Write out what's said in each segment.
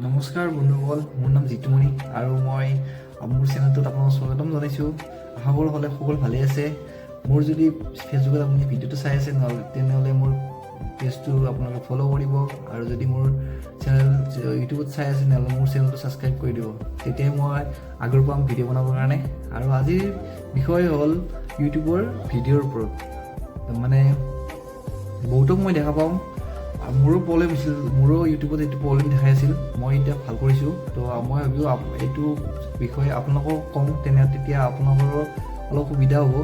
নমস্কাৰ বন্ধুসকল, মোৰ নাম জিতুমণি আৰু মই মোৰ চেনেলটোত আপোনালোকক স্বাগতম জনাইছোঁ। আশা কৰোঁ হ'লে সকলো ভালেই আছে। মোৰ যদি ফেচবুকত আপুনি ভিডিঅ'টো চাই আছে নহ'লে, তেনেহ'লে মোৰ পেজটো আপোনালোকে ফ'ল' কৰিব আৰু যদি মোৰ চেনেল ইউটিউবত চাই আছে, তেনেহ'লে মোৰ চেনেলটো ছাবস্ক্ৰাইব কৰি দিব। তেতিয়াই মই আগ্ৰহ পাম ভিডিঅ' বনাবৰ কাৰণে। আৰু আজিৰ বিষয় হ'ল ইউটিউবৰ ভিডিঅ'ৰ ওপৰত। মানে বহুতক মই দেখা পাওঁ আৰু মোৰো প্ৰব্লেম হৈছিল, মোৰো ইউটিউবত এইটো প্ৰব্লেম দেখাই আছিল। মই এতিয়া ভাল কৰিছোঁ। তো মই ভাবিলোঁ এইটো বিষয়ে আপোনালোকক কওঁ, তেতিয়া আপোনালোকৰো অলপ সুবিধা হ'ব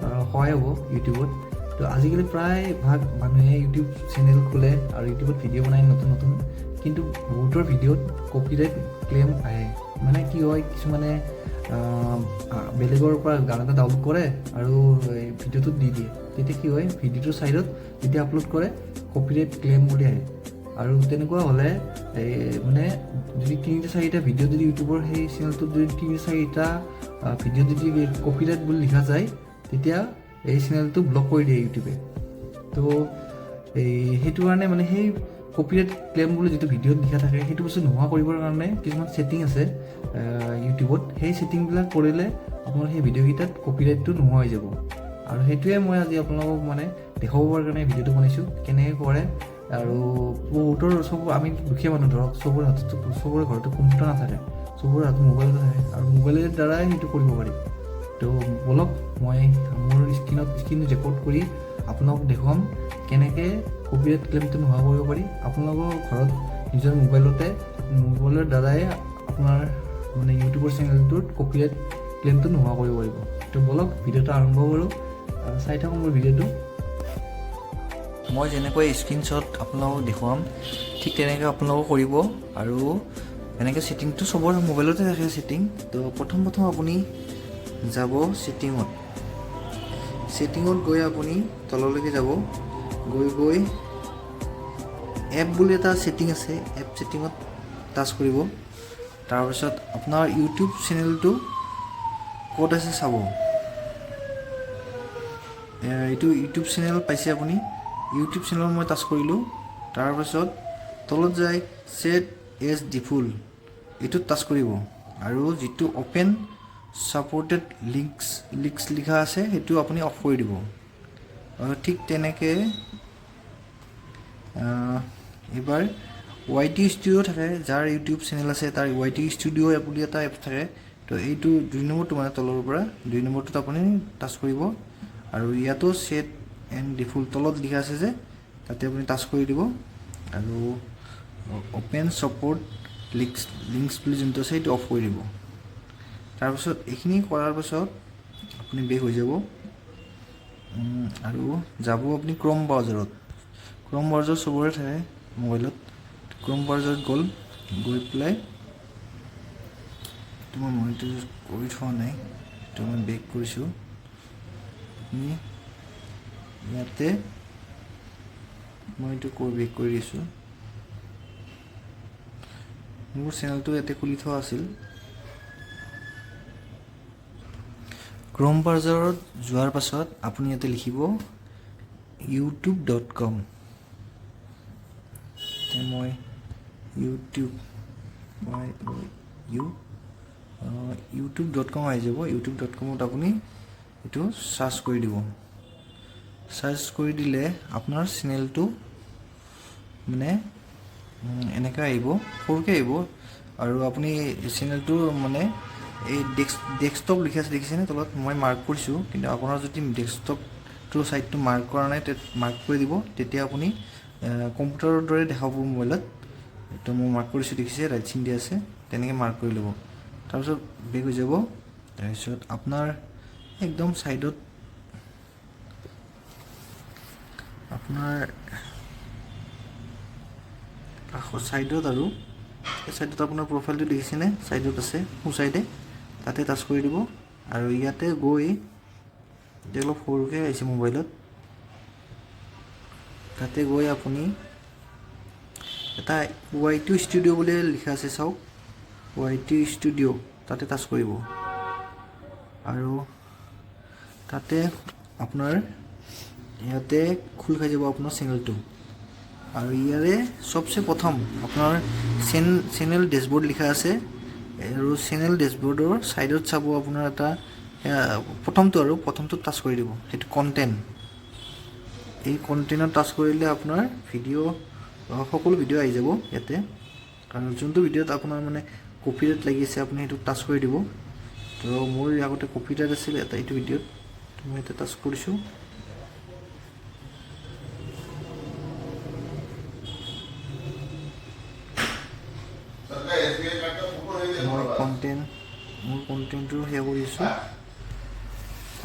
আৰু সহায় হ'ব ইউটিউবত। তো আজিকালি প্ৰায় ভাগ মানুহে ইউটিউব চেনেল খোলে আৰু ইউটিউবত ভিডিঅ' বনায় নতুন নতুন, কিন্তু বহুতৰ ভিডিঅ'ত কপিৰাইট ক্লেইম আহে। মানে কি হয়, কিছুমানে বেলেগৰ পৰা গান এটা ডাউনলোড কৰে আৰু এই ভিডিঅ'টোত দি দিয়ে। তেতিয়া কি হয়, ভিডিঅ'টোৰ ছাইডত যেতিয়া আপলোড কৰে, কপিৰাইট ক্লেইম বুলি আহে। আৰু তেনেকুৱা হ'লে এই মানে যদি তিনিটা চাৰিটা ভিডিঅ' যদি ইউটিউবৰ সেই চেনেলটোত যদি তিনি চাৰিটা ভিডিঅ' যদি কপিৰাইট বুলি লিখা যায়, তেতিয়া এই চেনেলটো ব্লক কৰি দিয়ে ইউটিউবে। তো এই সেইটো কাৰণে মানে সেই কপিৰাইট ক্লেইম বুলি যিটো ভিডিঅ'ত লিখা থাকে, সেইটো বস্তু নোহোৱা কৰিবৰ কাৰণে কিছুমান ছেটিং আছে ইউটিউবত। সেই ছেটিংবিলাক কৰিলে আপোনাৰ সেই ভিডিঅ'কেইটাত কপিৰাইটটো নোহোৱা হৈ যাব। আৰু সেইটোৱে মই আজি আপোনালোকক মানে দেখুৱাবৰ কাৰণে ভিডিঅ'টো বনাইছোঁ, কেনেকৈ কৰে। আৰু বহুতৰ চব আমি দুখীয়া মানুহ, ধৰক চবৰে হাতত, চবৰে ঘৰতো কম্পিউটাৰ নাথাকে, চবৰে হাতত মোবাইল থাকে আৰু মোবাইলৰ দ্বাৰাই সেইটো কৰিব পাৰি। তো ব'লক, মই মোৰ স্ক্ৰীণত স্ক্ৰীণ ৰেকৰ্ড কৰি আপোনাক দেখুৱাম কেনেকৈ কপিৰাইট ক্লেইমটো নোহোৱা কৰিব পাৰি। আপোনালোকৰ ঘৰত নিজৰ মোবাইলতে, মোবাইলৰ দ্বাৰাই আপোনাৰ মানে ইউটিউবৰ চেনেলটোত কপিৰাইট ক্লেইমটো নোহোৱা কৰিব পাৰিব। তো ব'লক, ভিডিঅ'টো আৰম্ভ কৰোঁ আৰু চাই থাকোঁ মোৰ ভিডিঅ'টো। মই যেনেকৈ স্ক্ৰীনশ্বট আপোনালোকক দেখুৱাম, ঠিক তেনেকৈ আপোনালোকে কৰিব। আৰু এনেকৈ ছেটিংটো চবৰে মোবাইলতে থাকে ছেটিং। তো প্ৰথম প্ৰথম আপুনি যাব ছেটিঙত। ছেটিঙত গৈ আপুনি তললৈকে যাব, গৈ গৈ এপ বুলি এটা ছেটিং আছে, এপ ছেটিঙত টাচ কৰিব। তাৰপিছত আপোনাৰ ইউটিউব চেনেলটো ক'ত আছে চাব। এইটো ইউটিউব চেনেল পাইছে আপুনি। ইউটিউব চেনেল মই টাচ কৰিলোঁ। তাৰপাছত তলত যাই ছেট এজ ডিফল্ট, এইটোত টাচ কৰিব আৰু যিটো অ'পেন ছাপৰ্টেড লিংকছ লিখা আছে, সেইটো আপুনি অফ কৰি দিব। আৰু ঠিক তেনেকৈ এইবাৰ ৱাই টি ষ্টুডিঅ' থাকে। যাৰ ইউটিউব চেনেল আছে, তাৰ ৱাই টি ষ্টুডিঅ' এপ বুলি এটা এপ থাকে। তো এইটো 2 নম্বৰটো, মানে তলৰ পৰা 2 নম্বৰটোত আপুনি টাচ কৰিব আৰু ইয়াতো ছেট এজ ডিফল্ট তলত লিখা আছে যে, তাতে আপুনি টাচ কৰি দিব আৰু অ'পেন ছাপৰ্ট লিংকছ বুলি যোনটো আছে, সেইটো অফ কৰি দিব। তাৰপিছত এইখিনি কৰাৰ পাছত আপুনি বেক হৈ যাব আৰু যাব আপুনি ক্ৰম ব্ৰাউজাৰত। ক্ৰম ব্ৰাউজাৰ চবৰে থাকে মোবাইলত। ক্ৰম ব্ৰাউজাৰত গ'ল, গৈ পেলাই এইটো মই মনিটাইজ কৰি থোৱা নাই, এইটো মই বেক কৰিছোঁ। আপুনি ইয়াতে মই এইটো বেক কৰি দিছোঁ। মোৰ চেনেলটো ইয়াতে খুলি থোৱা আছিল। ক্ৰম ব্ৰাউজাৰত যোৱাৰ পাছত আপুনি ইয়াতে লিখিব youtube.com। এতিয়া মই ইউটিউব, YOU, youtube.com আহি যাব। youtube.comত আপুনি এইটো চাৰ্চ কৰি দিব। চাৰ্চ কৰি দিলে আপোনাৰ চেনেলটো মানে এনেকৈ আহিব, সৰুকৈ আহিব। আৰু আপুনি চেনেলটো মানে এই ডেস্কটপ লিখা আছে, দেখিছেনে তলত? মই মাৰ্ক কৰিছোঁ, কিন্তু আপোনাৰ যদি ডেস্কটপটোৰ ছাইডটো মাৰ্ক কৰা নাই, মাৰ্ক কৰি দিব। তেতিয়া আপুনি কম্পিউটাৰৰ দৰে দেখাব মোবাইলত। এইটো মই মাৰ্ক কৰিছোঁ, দেখিছে, ৰাইট চিন দিয়া আছে। তেনেকৈ মাৰ্ক কৰি ল'ব। তাৰপিছত বেক হৈ যাব। তাৰপিছত আপোনাৰ একদম ছাইডত, আপোনাৰ কাষৰ ছাইডত আৰু এই ছাইডত আপোনাৰ প্ৰফাইলটো দেখিছেনে? ছাইডত আছে, সোঁ ছাইডে, তাতে টাচ কৰি দিব। আৰু ইয়াতে গৈ, এতিয়া অলপ সৰুকৈ আহিছে মোবাইলত, তাতে গৈ আপুনি এটা ৱাই টি ষ্টুডিঅ' বুলি লিখা আছে, চাওক, ৱাই টি ষ্টুডিঅ', তাতে টাচ কৰিব। আৰু তাতে আপোনাৰ ইয়াতে খোল খাই যাব আপোনাৰ চেনেলটো। আৰু ইয়াৰে চবচে প্ৰথম আপোনাৰ চেনেল ডেছবৰ্ড লিখা আছে আৰু চেনেল ডেছবৰ্ডৰ ছাইডত চাব আপোনাৰ এটা প্ৰথমটো আৰু প্ৰথমটোত টাচ কৰি দিব, সেইটো কণ্টেণ্ট। এই কণ্টেণ্টত টাচ কৰিলে আপোনাৰ ভিডিঅ' সকলো ভিডিঅ' আহি যাব ইয়াতে। আৰু যোনটো ভিডিঅ'ত আপোনাৰ মানে কপিৰাইট লাগি আছে, আপুনি সেইটো টাচ কৰি দিব। তো মোৰ আগতে কপিৰাইট আছিল এটা এইটো ভিডিঅ'ত, মই ইয়াতে টাচ কৰিছোঁ। মই কণ্টেণ্ট, মোৰ কণ্টেণ্টটো সেয়া কৰি আছোঁ।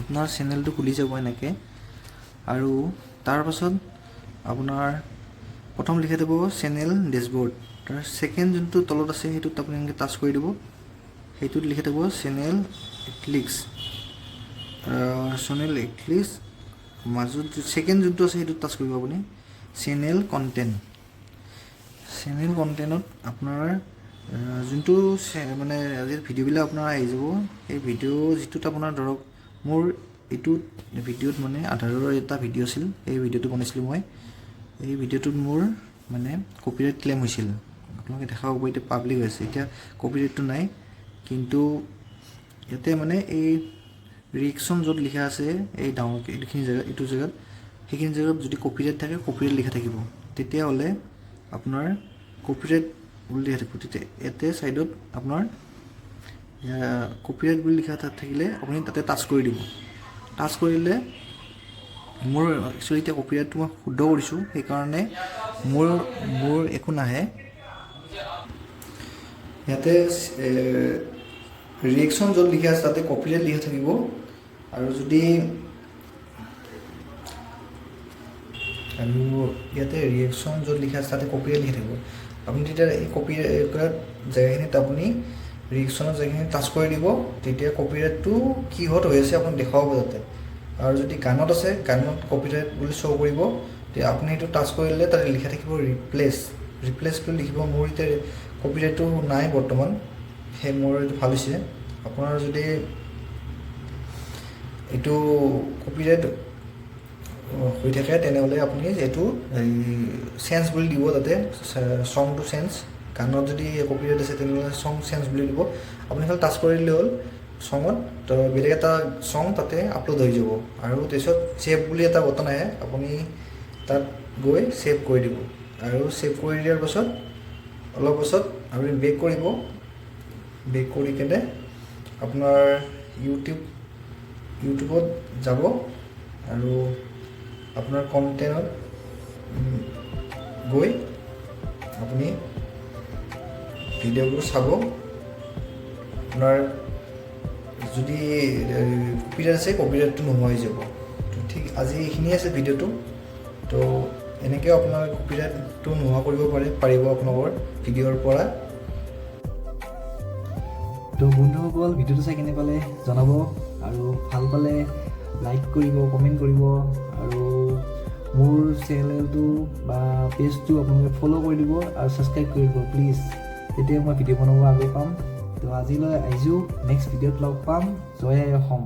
আপোনাৰ চেনেলটো খুলি যাব এনেকৈ আৰু তাৰপাছত আপোনাৰ প্ৰথম লিখা দিব চেনেল ডেছবৰ্ড। তাৰ ছেকেণ্ড যোনটো তলত আছে, সেইটোত আপুনি এনেকৈ টাচ কৰি দিব। সেইটোত লিখা থাকিব চেনেল এক্লিক্স, চেনেল এক্লিক্স মাজত ছেকেণ্ড যোনটো আছে, সেইটোত টাচ কৰিব আপুনি চেনেল কণ্টেণ্ট। চেনেল কণ্টেণ্টত আপোনাৰ যোনটো মানে আজি ভিডিঅ'বিলাক আপোনাৰ আহি যাব। সেই ভিডিঅ' যিটোত আপোনাৰ ধৰক মোৰ এইটোত ভিডিঅ'ত মানে আধাৰৰ এটা ভিডিঅ' আছিল, সেই ভিডিঅ'টো বনাইছিলোঁ মই। এই ভিডিঅ'টোত মোৰ মানে কপিৰাইট ক্লেইম হৈছিল। আপোনালোকে দেখা পাব, এতিয়া পাব্লিক হৈ আছে, এতিয়া কপিৰাইটটো নাই। কিন্তু ইয়াতে মানে এই ৰিয়েকশ্যন য'ত লিখা আছে, এই ডাঙৰকৈ এইখিনি জেগাত, এইটো জেগাত, সেইখিনি জেগাত যদি কপিৰাইট থাকে, কপিৰাইট লিখা থাকিব, তেতিয়াহ'লে আপোনাৰ কপিৰাইট বুলি লিখা থাকিব। তেতিয়া ইয়াতে ছাইডত আপোনাৰ কপিৰাইট বুলি লিখা তাত থাকিলে আপুনি তাতে টাচ কৰি দিব। টাচ কৰিলে মোৰ একচুৱেলি এতিয়া কপিৰাইটটো মই শুদ্ধ কৰিছোঁ, সেইকাৰণে মোৰ একো নাহে। ইয়াতে ৰিয়েকশ্যন য'ত লিখা আছে, তাতে কপিৰাইট লিখা থাকিব। আৰু ইয়াতে ৰিয়েকশ্যন য'ত লিখা আছে, তাতে কপিৰাইট লিখা থাকিব। আপুনি তেতিয়া এই কপিৰাইট জেগাখিনিত, আপুনি ৰিয়েকশ্যনৰ জেগাখিনিত টাচ কৰি দিব। তেতিয়া কপিৰাইটটো কিহত হৈ আছে আপুনি দেখুৱাব তাতে। আৰু যদি গানত আছে, গানত কপিৰাইট বুলি শ্ব' কৰিব। তেতিয়া আপুনি সেইটো টাচ কৰিলে তাতে লিখা থাকিব ৰিপ্লেচ, ৰিপ্লেচ বুলি লিখিব। মোৰ এতিয়া কপিৰাইটটো নাই বৰ্তমান, সেই মোৰ এইটো ভাল হৈছে। আপোনাৰ যদি এইটো কপিৰাইট হৈ থাকে, তেনেহ'লে আপুনি এইটো এই চেঞ্জ বুলি দিব তাতে, চংটো চেঞ্জ। গানত যদি কপিৰাইট আছে, তেনেহ'লে চং চেঞ্জ বুলি দিব। আপুনি খালি টাচ কৰি দিলে হ'ল চঙত, তো বেলেগ এটা চং তাতে আপলোড হৈ যাব। আৰু তাৰপিছত ছেভ বুলি এটা বটন আহে, আপুনি তাত গৈ ছেভ কৰি দিব। আৰু ছেভ কৰি দিয়াৰ পাছত অলপ পাছত আপুনি বেক কৰিব। বেক কৰি কেনে আপোনাৰ ইউটিউবত যাব আৰু আপোনাৰ কণ্টেণ্টত গৈ আপুনি ভিডিঅ'বোৰ চাব। আপোনাৰ যদি কপিৰাইট আছে, কপিৰাইটটো নোহোৱা হৈ যাব। তো ঠিক আজি এইখিনিয়ে আছে ভিডিঅ'টো। তো এনেকৈও আপোনাৰ কপিৰাইটটো নোহোৱা কৰিব পাৰিব আপোনালোকৰ ভিডিঅ'ৰ পৰা। তো বন্ধুসকল, ভিডিঅ'টো চাই কেনে পালে জনাব আৰু ভাল পালে লাইক কৰিব, কমেণ্ট কৰিব আৰু মোৰ চেনেলটো বা পেজটো আপোনালোকে ফ'ল' কৰি দিব আৰু ছাবস্ক্ৰাইব কৰি দিব প্লিজ। তেতিয়া মই ভিডিঅ' বনাব আগ্ৰহ পাম। তো আজিলৈ আহিছোঁ, নেক্সট ভিডিঅ'ত লগ পাম। জয় আই অসম।